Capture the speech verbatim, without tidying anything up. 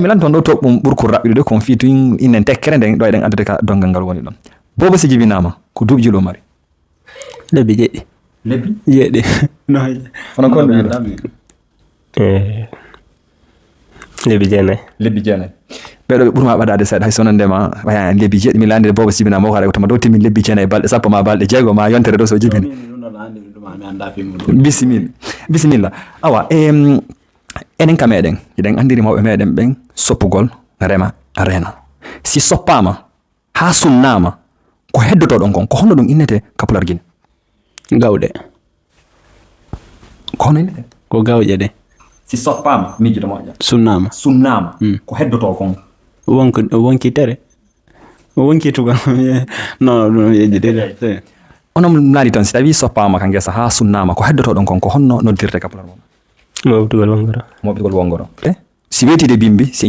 Mi lanto ɗo toɓɓum ɓurkol raɓɓiɗude kon fii tun innen tekkere nden ɗo eɗen addude ka donngal ngal woni ɗon. Boobo si jibinaama, ko duuɓi julɗo mari? Lebbi jeeɗi. Lebbi? Jeeɗi. No. Hono kon ɗum yiɗo? Eh, lebbi jeenayi. Lebbi jeenayi. Ɓeɗo ɓe ɓurma ɓadaade seeɗa, hay so wonande ma, waya lebbi jeeɗi, mi laande boobo si jibinaama, ko haɗa ko tuma dow timmin lebbi jeenayi, balɗe sappo ma balɗe jeego ma yontere ɗo so jibini. Bisimilla. Bisimilla. Awa, em, enen ka meɗen, hiɗen anndiri mawɓe meɗen ɓen soppugol rema reno. Si soppaama, haa sunnaama, ko heddotoo ɗon kon, ko honno ɗum innete ka Pular Gine? Gawɗe. Ko honno innete? Ko gawƴe ɗe. Si soppaama, miijude moƴƴa. Sunnaama. Sunnaama, mm, ko heddotoo kon? Wonko, wonki tere. Wonki tugal. No, no, yejjitede. Onon laali toon, si tawii soppaama ka ngesa haa sunnaama, ko heddotoo ɗon kon, ko honno noddirte ka Pular mon? Mooɓtugol wongoro. Mooɓtugol wongoro. Eh? Si weetiide bimbi, si